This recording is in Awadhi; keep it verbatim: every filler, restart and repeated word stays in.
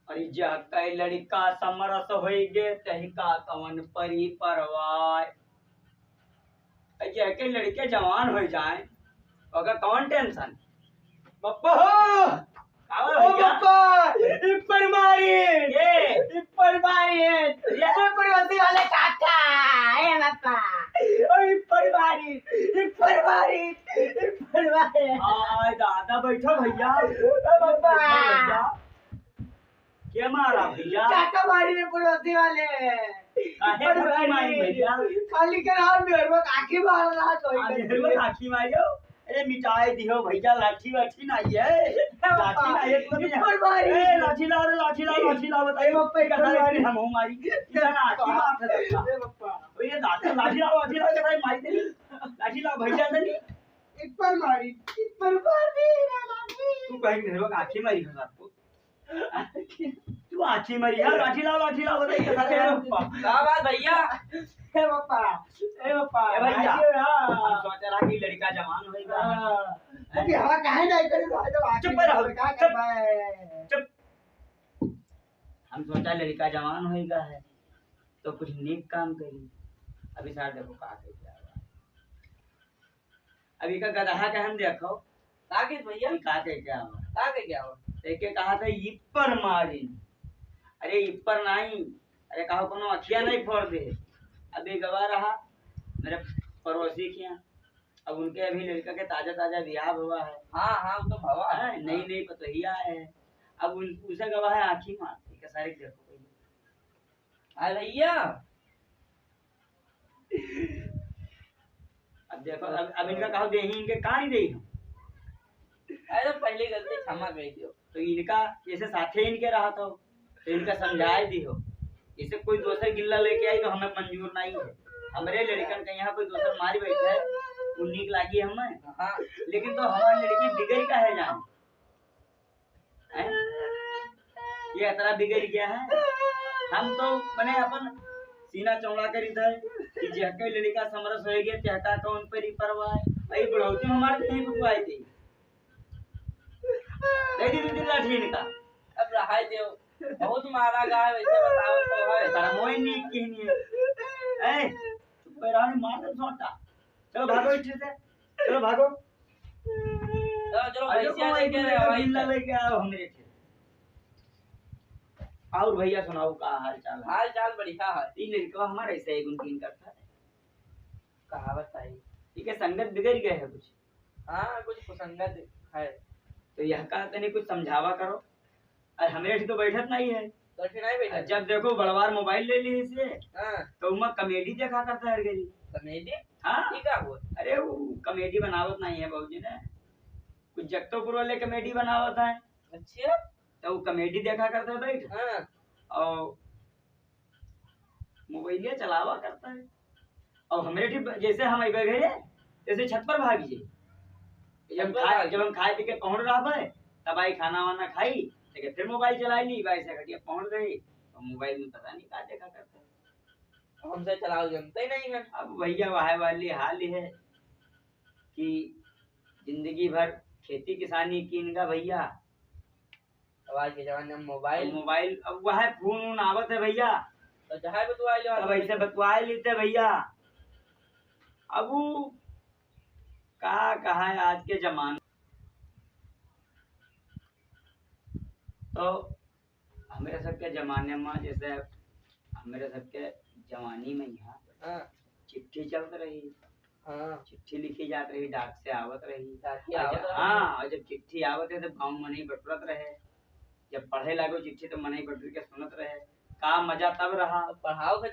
अरे जहके लड़िका समरस होइगे, तहिका कवन परी परवाय। अरे जहके लड़िके जवान होइ जाए, ओका कवन tension? पप्पा हो! का ओ भइया? पप्पा! इप्पर मारी! ये! इप्पर मारी! ये! ये पड़ोसी वाले काका! ए पप्पा! ओ इप्पर मारी! इप्पर मारी! इप्पर मारी! आय दादा, बैठो भइया। ओ पप्पा! बैठो भइया। के मारा भइया? काका मारी रे पड़ोसी वाले। काहे इप्पर मारी मारी। भइया? खाली के राम मेहरवा काकी मार रहा तो आ, मेहरवा काकी मारियो? अरे मिटाए दिहो भइया, लाठी वाठी नाहीं है। लाठी नाहीं है, तुम्हें इप्पर मारी। ए, लाठी लाओ रे, लाठी लाओ, लाठी लाओ, बताइए, ए, पप्पा, इप्पर मारी। हम हूँ मारी। इतना आखी बात है सबका। ए, पप्पा। ओ, ये लाठी, लाठी लाओ, लाठी लाओ, जरा मारी दे। लाठी लाओ भइया, जल्दी। इप्पर मारी, इप्पर मारी, मारी। तू कहीं मेरे को आखी मारी हो सबको। तू आखी मारी है, लाठी लाओ, लाठी लाओ, बताइए, कैसा है? का बात भइया? ए पप्पा, ए पप्पा, ए भइया, भाई, हाँ। हम सोचा रहा कि लड़िका जवान होइगा। हाँ। अभी हवा काहे नहीं करी, तो आज चुप रहो, का चुप। करबा है? चुप। हम सोचा लड़िका जवान होइगा है, तो कुछ नीक काम करी। अभी सार देखो का करी क्या हुआ। अब इका गदहा के हम देखो। का कहित भइया? ई का कहे क्या हो? का कहे क्या हो? एके कहा था इप्पर मारिन। अरे इप्पर नाहीं, अरे कहो कोनो अखिया नहीं फोड़ दे। अभी गवा रहा मेरे पड़ोसी के यहाँ, अब उनके अभी लड़िका के ताजा ताजा बियाह हुआ है। हाँ, हाँ, वो तो भवा है। हैं, नई नई पतोहिया है। अब उन, उसे गवा है आँखी मार, इका सारे देखो। अरे भइया, अब देखो, अब, अब इनका कहो देही, इनके का नहीं देही हम? अरे पहली गलती क्षमा कर दियो। तो इनका जैसे साथे इनके रहा तो, तो इनका समझाए दिहो। जैसे कोई दोसर गिल्ला लेके आई तो हमें मंजूर नहीं है। हमरे लड़िकन के यहाँ कोई दोसर मारी बैठे है, वो नीक लागी हमें। हाँ। लेकिन तो हमारी लड़की बिगड़ी काहे जान? हैं? ये इतना बिगड़ गया है। हम तो मने अपन सीना चौड़ा करी थे कि जेहके लड़िका समरस होइ गया, तेहका कौन परी परवाह है। भाई बुढ़ौती में हमारे नहीं बुझवाई थी। दे दी दू तीन लाठी इनका। अब रहाई देव, बहुत मारा गा है, वैसे बताओ तो है। तारा मोय नीक कहनी है। ए, चुप रहो, मार दे सोटा। चलो भागो इठे से, चलो भागो। चलो, चलो, अरे भैंसिया को लेके एक आओ, गिल्ला लेके आओ हमरे इठे। और भैया सुनाओ का हाल चाल है? हाल चाल बढ़िया है। ई लड़का हमारे ऐसे एक उनकी करता है। कहावत आई। ठीक है, संगत बिगड़ गए है कुछ। हाँ, कुछ कुसंगत है। तो यह का तनी कुछ समझावा करो। अरे हमरे इठे तो बैठत नहीं है। तो इठे नहीं बैठत? जब देखो बड़वार मोबाइल ले ली इसे, हाँ। तो उमा कॉमेडी देखा करता है हर घड़ी। कॉमेडी? हाँ। ये का हुआ? अरे वो कॉमेडी बनावत नहीं है बाबूजी ने, कुछ जगतोपुर वाले कॉमेडी बनावत है। अच्छा। तो वो कॉमेडी देखा करता है बैठ। हाँ। और मोबाइलिया चलावा करता है। और हमरे ठीक जैसे हम अइबे घरे, जैसे छत पर भाग जाई। जब छत पर खाए, भाग जब हम खाए पी के पहुंच रहा है, तब आई खाना वाना खाई, ठीक है, फिर मोबाइल चला ली, भाई से घटिया पहुंच गए, तो मोबाइल में पता नहीं का देखा करता है। हमसे चलाओ जनते ही नहीं है। अब भैया वह वाली हाल है कि जिंदगी भर खेती किसानी कीन का भैया, अब आज के जमाने में मोबाइल। मोबाइल, अब वह फोन वोन आवत है भैया। तो चाहे बतुआ लो, अब ऐसे बतुआ लेते भैया। अब वो का कहा है आज के जमाने। तो हमरे सबके जमाने में, जैसे हमरे सबके जवानी में यहाँ हाँ। चिट्ठी चलत रही। हाँ। चिट्ठी लिखी जात रही, डाक से आवत रही। डाक से और आवत जब, रही। हाँ, और जब चिट्ठी आवत रही, तब गाँव में नहीं बटुरत रहे। जब पढ़े लागो चिट्ठी, तो मनई बटुर के सुनत रहे। का मजा तब रहा। पढ़ाओ के